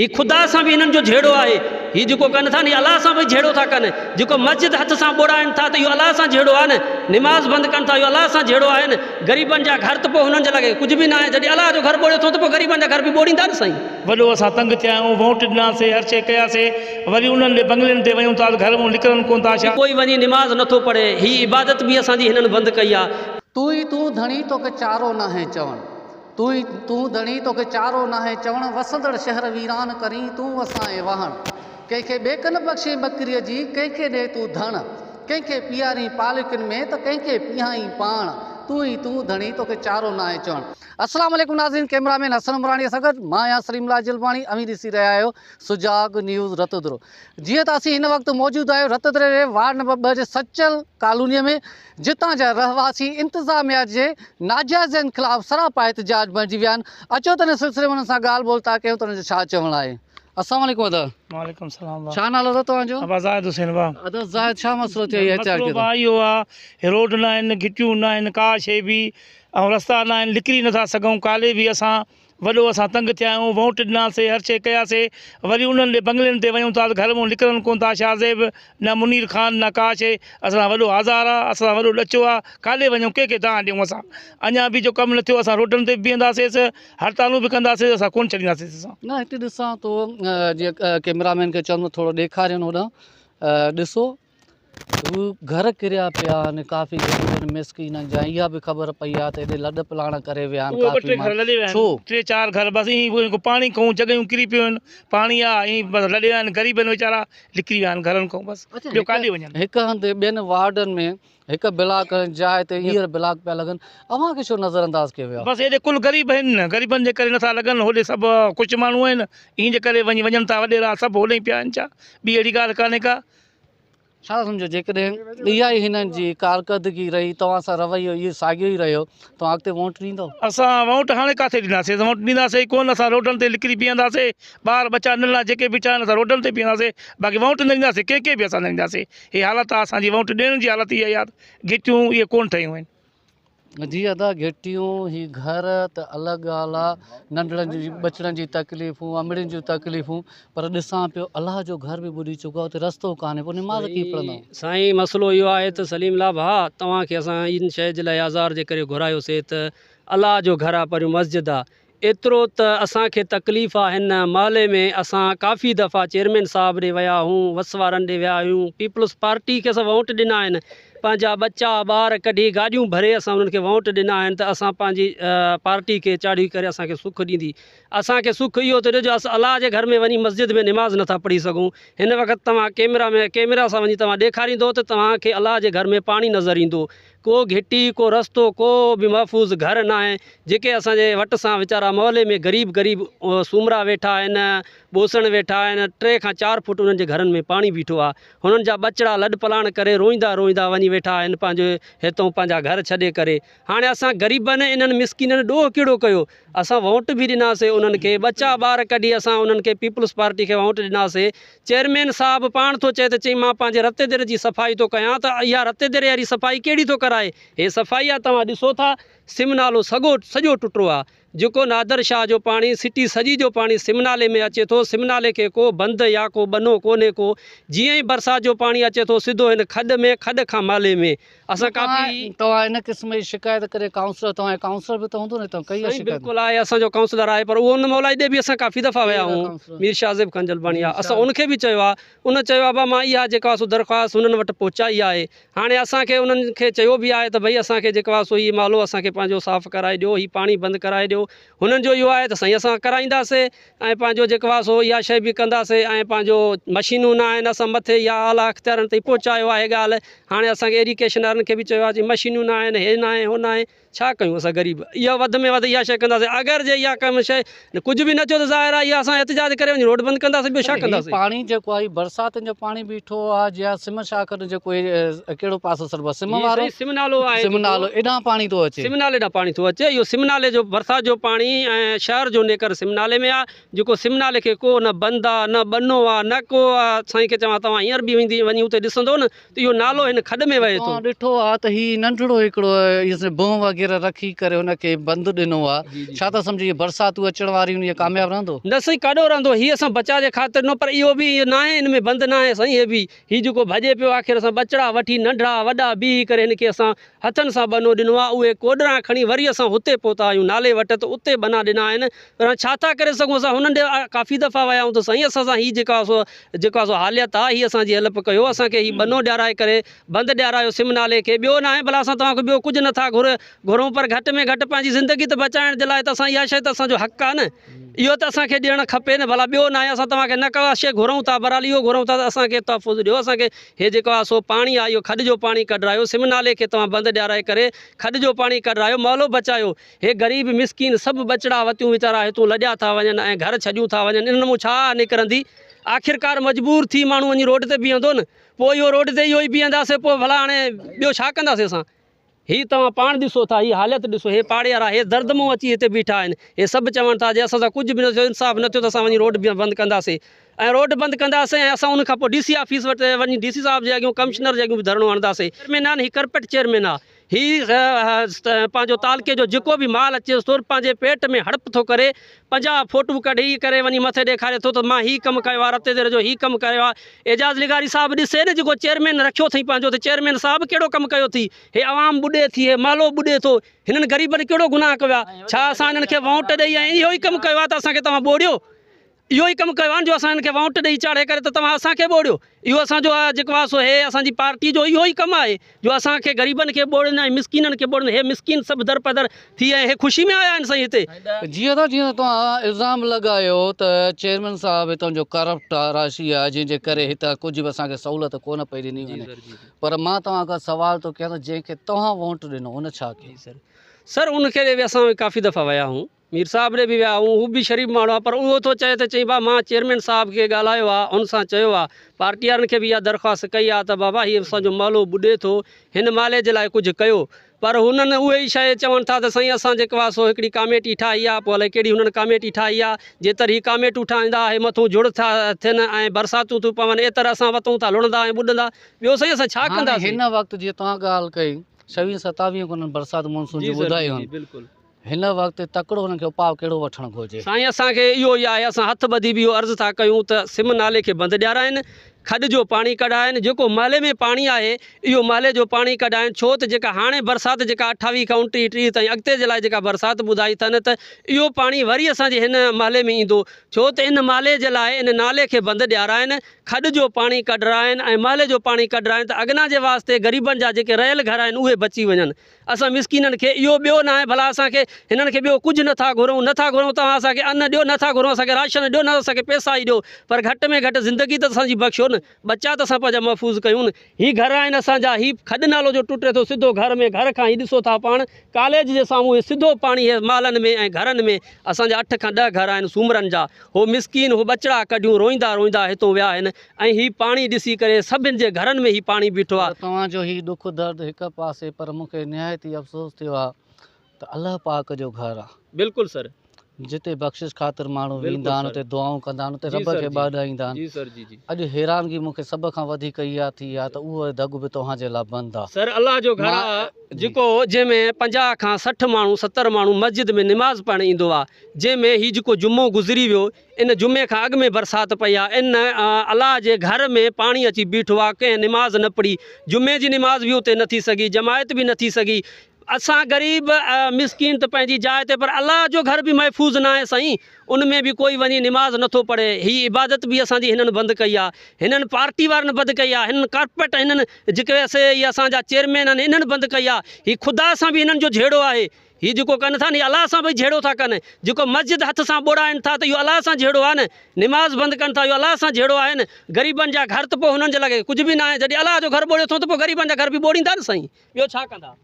هي خدا سان به هنن جو جهيڙو آهي. هي جيڪو ڪن ٿا نه هي الله سان به جهيڙو ٿا ڪن. جيڪو مسجد هٿ سان ٻوڙائن ٿا ته اهو الله سان جهيڙو آهي نه. نماز بند ڪن ٿا اهو الله سان جهيڙو آهي نه. غريبن جا گهر ته پوء هنن جي لاء ڪجهه به ناهي. جڏهن الله جو گهر ٻوڙيو اٿئون ته پوء غريبن جا گهر به ٻوڙيندا نه سائين. وڏو اسان تنگ ٿيا آهيون، وونٽ ڏناسي، هر شيء ڪياسي، وري انهن ڏي بنگلن تي وڃون ٿا ته گهر مون نڪرن ڪونه ٿا ڇا؟ ڪوئي وڃي نماز نٿو پڙهي. هي عبادت به اسان جي هنن بند ڪئي آهي. تون ئي تون ڌڻي توکي چارو ناهي چوڻ. تون ئي تون ڌڻي توکي چارو ناهي چوڻ وسندڙ شهر ويران ڪرين تون وسائين واهڻ ڪنهن کي ٻيڪ نه بخشين ٻڪريء جي ڪنهن کي ڏي تون ڌڻ ڪنهن کي پيارين پالڪين ۾ ته ڪنهن کي پيهائين پاڻ تون ئي تون ڌڻي توکي چارو ناهي چوڻ. السلام عليڪم ناظرين ڪئميرا مين حسن عمراڻي سان گڏ مان آهيان سليم الله جلباڻي اوهين ڏسي رهيا آهيو سجاڳ نيوز رتودرو جيئن ته اسين هن وقت موجود آهيون رتودري جي وارڊ نمبر 2 جي سچل ڪالوني ۾ جتان جا رهواسي انتظاميا جي ناجائزين خلاف سراپا احتجاج بڻجي ويا آهن اچو ته ان سلسلي ۾ انهن سان ڳالهه ٻولهه ٿا ڪيون ته انهن جو ڇا چوڻ آهي. السلام عليڪم ادا. وعليڪم السلام ڇا نالو ادا توهان جو؟ ابا زاهد حسين وا. ادا زاهد ڇا مسئلو ٿيو هي احتجاج مسئلو ڪيو ڀاء اهو آ هي روڊ نه آهن گهٽيون نه آهن ڪا شي به ۽ رستا نه آهن نڪري نٿا سگهون ڪالي به اسان وڏو اسان تنگ ٿيا آهيون، وونٽ ڏناسي، هر شيء ڪياسي، وري انهن ڏي بنگلن تي وڃون ٿا ته گهر مون نڪرن ڪونه ٿا، شاهه زيب نه منير خان نه ڪا شيء، اسان سان وڏو آزار آ، اسان سان وڏو ڏچو آ، ڪاڏي وڃون، ڪنهن کي دانهن ڏيون اسان، اڃا به جو ڪم نه ٿيو اسان روڊن تي به بيهنداسيس، هڙتالون به ڪنداسيس، اسان ڪونه ڇڏينداسيس اسان. نه هتي ڏسان ٿو جيئن ڪئميرا مين کي چوندم ٿورو ڏيکارين هوڏانهن ڏسو. هو گهر ڪريا پيا آهن ڪافي غريبن مسڪينن جا اها به خبر پئي آهي ته هيڏي لڏ پلاڻ ڪري ويا آهن اهي ٻه ڪافي ٽي گهر ماڻهو لڏي ويا ڇو؟ آهن ٽي چار گهر بس ائين ئي پاڻي کان جڳهيون ڪري پيون آهن پاڻي آ ائين بس لڏي ويا آهن غريب آهن ويچارا نڪري ويا آهن گهرن کان بس ٻيو ڪاڏي وڃن. هڪ هنڌ ٻين وارڊن ۾ هڪ بلاڪ جاء تي هينئر بلاڪ پيا لڳن اوهان کي ڇو نظر انداز ڪيو ويو آهي؟ بس هيڏي ڪل غريب آهن غريبن جي ڪري نٿا لڳن هوڏي سڀ ڪجهه ماڻهو آهن ائين جي ڪري وڃي وڃن ٿا وڏيرا سڀ هوڏي پيا آهن ڇا ٻي اهڙي ڳالهه ڪانهي ڪا. ڇا سمجهو جيڪڏهن اها ئي هنن جي ڪارڪردگي رهي توهان سان رويو اهو ساڳيو ئي رهيو توهان اڳتي وونٽ ڏيندو؟ اسان وونٽ هاڻي ڪاٿي ڏينداسين اسان وونٽ ڏينداسين ئي ڪونه اسان روڊن تي نڪري بيهنداسين ٻار ٻچا ننڍڙا جيڪي بيٺا آهن اسان روڊن تي بيهنداسين باقي وونٽ نه ڏينداسين ڪنهن کي به اسان نه ڏينداسين هي حالت آهي اسان جي وونٽ ڏيڻ جي حالت اها ئي آهي گهٽيون اهي ڪونه ٺهيون آهن. جي ادا گهٽيون هي گهر ته الڳ ڳالهه آ ننڍڙن جي ٻچڙن جي تڪليفون امڙين جون تڪليفون پر ڏسان پيو الله جو گهر به ٻڏي چڪو آ اتي رستو ڪانهي پوء نماز ڪيئن پڙهندؤ. سائين مسئلو اهو آهي ته سليم الله ڀاء توهان کي اسان ان شيء جي لاء آزار جي ڪري گهرايو سي ته الله جو گهر آ پريون مسجد آ ايترو ته اسان کي تڪليف آ هن محلي ۾ اسان ڪافي دفعا چيئرمين صاحب ڏي ويا هون وس وارن ڏي ويا آهيون پيپلز پارٽي کي اسان وونٽ ڏنا آهن پنهنجا ٻچا ٻار ڪڍي گاڏيون ڀري اسان انهن کي وونٽ ڏنا آهن ته اسان پنهنجي پارٽي کي چاڙهي ڪري اسان کي سک ڏيندي اسان کي سک اهو ٿو ڏي جو اسان الله جي گهر ۾ وڃي مسجد ۾ نماز نٿا پڙهي سگهون هن وقت توهان ڪيمرا ۾ ڪيمرا سان وڃي توهان ڏيکاريندو ته توهان کي الله جي گهر ۾ پاڻي نظر ايندو ڪو گهٽي، ڪو رستو، ڪو به محفوظ گهر ناهي، جيڪي اسان جي وٽ سان ويچارا محلي ۾ غريب غريب سومرا ويٺا آهن، ٻوسڻ ويٺا آهن، ٽي کان چار فوٽ انهن جي گهرن ۾ پاڻي بيٺو آهي، هنن جا ٻچڙا لڏ پلاڻ ڪري روئيندا روئيندا وڃي ويٺا آهن پنهنجي هتئون پنهنجا گهر ڇڏي ڪري، هاڻي اسان غريبن انهن مسڪينن ڏوهه ڪهڙو ڪيو، اسان ووٽ به ڏناسي انهن کي، ٻچا ٻار ڪڍي اسان انهن کي پيپلز پارٽي کي ووٽ ڏناسي، چيئرمين صاحب پاڻ ٿو چئي ته چئي مان پنهنجي رتيديري جي صفائي ٿو ڪيان ته اها رتيديري واري صفائي ڪهڙي ٿو ڪرائي، هي صفائي آ توهان ڏسو ٿا سم نالو سڳو سڄو ٽٽو آ، جيڪو نادر شاهه جو پاڻي سٽي سڄي جو پاڻي سم نالي ۾ اچي ٿو، سم نالي کي ڪو بند يا ڪو ٻنو ڪونهي ڪو، جيئن ئي برسات جو پاڻي اچي ٿو سڌو هن کڏ ۾ کڏ کان محلي ۾. اسان ڪافي. توهان ان قسم جي شڪايت ڪري ڪائونسلر توهان جو ڪائونسلر به ته هوندو نه توهان ڪئي آهي سائين شڪايت. بلڪل آهي اسان جو ڪائونسلر آهي پر اهو ان مولائي ڏي به اسان ڪافي دفعا ويا آهيون مير شاهزيب خان جلباڻي آهي اسان ان کي به چيو آهي ان چيو آهي ابا مان اها جيڪا سو درخواست هنن وٽ پهچائي آهي هاڻي اسان کي انهن کي چيو به آهي ته ڀئي اسان کي جيڪو آهي سو هي محلو اسان کي پنهنجو صاف ڪرائي ڏيو هي پاڻي بند ڪرائي ڏيو هنن جو اهو آهي ته سائين اسان ڪرائينداسي ۽ پنهنجو جيڪو آهي سو اها شيء به ڪنداسين ۽ پنهنجو مشينون نه آهن اسان مٿي يا اعليٰ اختيارن تائين پهچايو آهي ڳالهه هاڻي اسان کي ايريگيشن وارن کي به چيو آهي چي مشينون نه آهن هي نه آهي هو نه آهي ڇا ڪيون اسان غريب اها وڌ ۾ وڌ اها شيء ڪنداسين اگر جي اها ڪم شيء ڪجهه به نه ٿيو ته ظاهر آهي اها اسان احتجاج ڪري وڃي روڊ بند ڪنداسين ٻيو ڇا ڪنداسين. پاڻي جيڪو آهي برساتن جو پاڻي بيٺو آهي يا سم شاخ جيڪو هي ڪهڙو پاسو سڏبو آهي سم وارو سائين سم نالو آهي سم نالو ايڏانهن پاڻي ٿو اچي. سم نالي ڏانهن پاڻي ٿو اچي اهو سم نالي جو برسات جو پاڻي ۽ شهر جو نيڪر سم نالي ۾ آهي جيڪو سم نالي کي ڪو نه بند آهي نه ٻنو آهي نه ڪو سائين کي چوان توهان هينئر به ويندي وڃي اتي ڏسندو نه ته اهو نالو هن کڏ ۾ وهي ٿو. توهان ڏٺو آهي ته هي ننڍڙو هڪڙو بونء وغيره. وغيره رکي ڪري هن کي بند ڏنو آ ڇا ٿا سمجهو اهي برساتون اچڻ واريون آهن اهي ڪامياب رهندو؟ نه سائين ڪاڏو رهندو هي اسان بچاء جي خاطر ڏنو پر اهو به اهو ناهي ان ۾ بند ناهي سائين هي به هي جيڪو ڀڄي پيو آخر اسان ٻچڙا وٺي ننڍڙا وڏا بيهي ڪري هن کي اسان هٿن سان ٻنو ڏنو آ اهي ڪوڏرا کڻي وري اسان هتي پهتا آهيون نالي وٽ ته اتي ٻنا ڏنا آهن پر هاڻي ڇا ٿا ڪري سگهون اسان هنن ڏي ڪافي دفعا ويا آهيون ته سائين اسان سان هي جيڪا سو جيڪا سو حاليت آ هي اسان جي هيلپ ڪيو اسان کي هي ٻنو ڏيارائي ڪري بند ڏيارايو سم نالي کي ٻيو ناهي ڀلا اسان توهان کان ٻيو ڪجهه نٿا گهر گهرون پر گهٽ ۾ گهٽ پنهنجي زندگي ته بچائڻ جي لاء ته اسان اها شيء ته اسان جو حق آهي نه اهو ته اسان کي ڏيڻ کپي نه ڀلا ٻيو ناهي اسان توهان کي نه ڪا شيء گهرون ٿا بهرحال اهو گهرون ٿا ته اسان کي تحفظ ڏيو اسان کي هي جيڪو آهي سو پاڻي آهي اهو کڏ جو پاڻي ڪڍرايو سم نالي کي توهان بند ڏيارائي ڪري کڏ جو پاڻي ڪڍرايو محلو بچايو هي غريب مسڪين سڀ ٻچڙا وتيون ويچارا هتون لڏيا ٿا وڃن ۽ گهر ڇڏيون ٿا وڃن انهن مون ڇا نڪرندي آخرڪار مجبور ٿي ماڻهو وڃي روڊ تي بيهندو نه پوء اهو روڊ تي اهو ئي بيهنداسين پوء ڀلا هاڻي ٻيو ڇا ڪنداسين اسان. هي توهان پاڻ ڏسو ٿا هي حالت ڏسو هي پاڙي وارا هي درد مون اچي هتي بيٺا آهن هي سڀ چون ٿا جي اسان سان ڪجهه به نه ٿيو انصاف نه ٿيو ته اسان وڃي روڊ بند ڪنداسين ۽ روڊ بند ڪنداسين ۽ اسان ان کان پوء ڊي سي آفيس وٽ وڃي ڊي سي صاحب جي اڳيون ڪمشنر جي اڳيون به ڌرڻو هڻنداسين. چيئرمين آهن هي ڪرپٽ چيئرمين آهي هي پنهنجو تعلقي جو جيڪو به مال اچيس ٿو پنهنجي پيٽ ۾ هڙپ ٿو ڪري 50 فوٽو ڪڍي ڪري وڃي مٿي ڏيکاري ٿو ته مان هي ڪم ڪيو آهي رتي دير جو هي ڪم ڪيو آهي اعجاز لغاري صاحب ڏسي نه جيڪو چيئرمين رکيو اٿئي پنهنجو ته چيئرمين صاحب ڪهڙو ڪم ڪيو اٿئي هي عوام ٻڏي ٿي هي محلو ٻڏي ٿو هنن غريبن ڪهڙو گناهه ڪيو آهي ڇا اسان هنن کي ووٽ ڏئي ۽ اهو ئي ڪم ڪيو آهي ته اسان کي توهان ٻوڙيو اهو ئي ڪم ڪيو آهي جو اسان هن کي وونٽ ڏئي چاڙهي ڪري ته توهان اسان کي ٻوڙيو. اهو اسان جو جيڪو آهي سو هي اسان جي پارٽي جو اهو ئي ڪم آهي جو اسان کي غريبن کي ٻوڙين ۽ مسڪينن کي ٻوڙين. هي مسڪين سڀ درپدر ٿي ۽ هي خوشي ۾ آيا آهن سائين هتي. جيئن ته جيئن توهان الزام لڳايو ته چيئرمين صاحب هتان جو ڪرپٽ آهي راشي آهي جنهن جي ڪري هتان ڪجهه به اسان کي سهولت ڪونه پئي ڏني وڃي پر مان توهان کان سوال ٿو ڪيان ته جنهن کي توهان وونٽ ڏنو ان ڇا ڪيو؟ سر ان کي به اسان ڪافي دفعا ويا آهيون. مير صاحب ڏي به ويا آهيون هو به شريف ماڻهو آهي پر اهو ٿو چئي ته چئي با مان چيئرمين صاحب کي ڳالهايو آهي ان سان چيو آهي پارٽي وارن کي به اها درخواست ڪئي آهي ته بابا هي اسان جو محلو ٻڏي ٿو هن محلي جي لاء ڪجهه ڪيو پر هنن اهي ئي شيء چون ٿا ته سائين اسان جيڪو آهي سو هڪڙي ڪاميٽي ٺاهي آهي پوء الائي ڪهڙي هنن ڪاميٽي ٺاهي آهي جيتر هي ڪاميٽون ٺاهيندا هي مٿون جڙ ٿا ٿين ۽ برساتون ٿيون پون ايتر اسان وتون ٿا لڙندا ۽ ٻڏندا ٻيو سائين اسان ڇا هاڻي ڪنداسين. هن وقت جيئن توهان ڳالهه ڪئي ڇويهه ستاويهه کن برسات مونسون جي جون سر جي ٻڌايون جي بلڪل. هن وقت تڪڙو هنن کي اپاء ڪهڙو وٺڻ گهرجي؟ سائين اسان کي اهو ئي آهي اسان هٿ ٻڌي به اهو عرض ٿا ڪيون ته سم نالي کي بند ڏيارائين، کڏ جو پاڻي ڪڍائين، جيڪو محلي ۾ پاڻي آهي اهو محلي جو پاڻي ڪڍائين ڇو ته جيڪا هاڻي برسات جيڪا 28 کان 29 30 تائين اڳتي جي لاء جيڪا برسات ٻڌائي اٿن ته اهو پاڻي وري اسان جي هن محلي ۾ ايندو ڇو ته ان محلي جي لاء ان نالي کي بند ڏيارائين، کڏ جو پاڻي ڪڍرائين ۽ محلي جو پاڻي ڪڍرائين ته اڳنا جي واسطي غريبن جا جيڪي رهيل گهر آهن اهي بچي وڃن. اسان مسڪينن کي اهو ٻيو ناهي ڀلا اسان کي هنن کي ٻيو ڪجهه نه ٿا گهرون نه ٿا گهرون توهان اسان کي ان ڏيو نه ٿا گهرون اسان کي راشن ڏيو نه اسان کي پئسا ئي ڏيو پر گهٽ ۾ گهٽ زندگي ته اسان جي بخشو نه ٻچا ته اسان پنهنجا محفوظ ڪيون نه هي گهر آهن اسان جا هي کڏ نالو جو ٽٽي ٿو سڌو گهر ۾ گهر کان هي ڏسو ٿا پاڻ ڪاليج جي سامهون هي سڌو پاڻي هي محلن ۾ ۽ گهرن ۾ اسان جا 8 کان 10 گهر آهن سومرن جا هو مسڪين هو ٻچڙا ڪڍيون روئيندا روئيندا هتون ويا آهن ۽ هي پاڻي ڏسي ڪري سڀن جي گهرن ۾ هي پاڻي بيٺو آ. پر توهان جو هي ڏک درد هڪ پاسي پر مون کي نهايت ئي افسوس ٿيو آ ته الله پاڪ جو گهر آ. بلڪل سر. جتي بخشش خاطر ماڻهو ويندا آهن اتي دعائون ڪندا آهن اتي رب کي ٻاڏائيندا آهن. جي سر جي جي. اڄ حيرانگي مون کي سڀ کان وڌيڪ اها ٿي آ ته اهو دڳ به توهان جي لاء بند آ. سر الله جو گهر آ جيڪو جنهن ۾ 50 کان 60 ماڻهو 70 ماڻهو مسجد ۾ نماز پڙهڻ ايندو آ جنهن ۾ هي جيڪو جمعو گذري ويو ان جمعي کان اڳ ۾ برسات پئي آ، ان الله جي گهر ۾ پاڻي اچي بيٺو آ، ڪنهن نماز نه پڙهي، جمعي جي نماز به اتي نه ٿي سگهي، جماعت به نه ٿي سگهي، اسان غريب مسڪين ته پنهنجي جاء تي پر الله جو گهر به محفوظ ناهي سائين، ان ۾ به ڪوئي وڃي نماز نه ٿو پڙهي، هي عبادت به اسان جي هنن بند ڪئي آ، هنن پارٽي وارن بند ڪئي آ، هنن ڪارپوريٽ هنن جيڪي سي اسان جا چيئرمين آهن انهن بند ڪئي آ، هي خدا سان به هنن جو جهيڙو آهي، هي جيڪو ڪن ٿا نه هي الله سان به جهيڙو ٿا ڪن، جيڪو مسجد هٿ سان ٻوڙائن ٿا ته اهو الله سان جهيڙو آهي نه، نماز بند ڪن ٿا اهو الله سان جهيڙو آهي نه، غريبن جا گهر ته پوء هنن جي لاء ڪجهه به ناهي، جڏهن الله جو گهر ٻوڙيو اٿئون ته پوء غريبن جا گهر به ٻوڙيندا نه سائين، ٻيو ڇا ڪندا.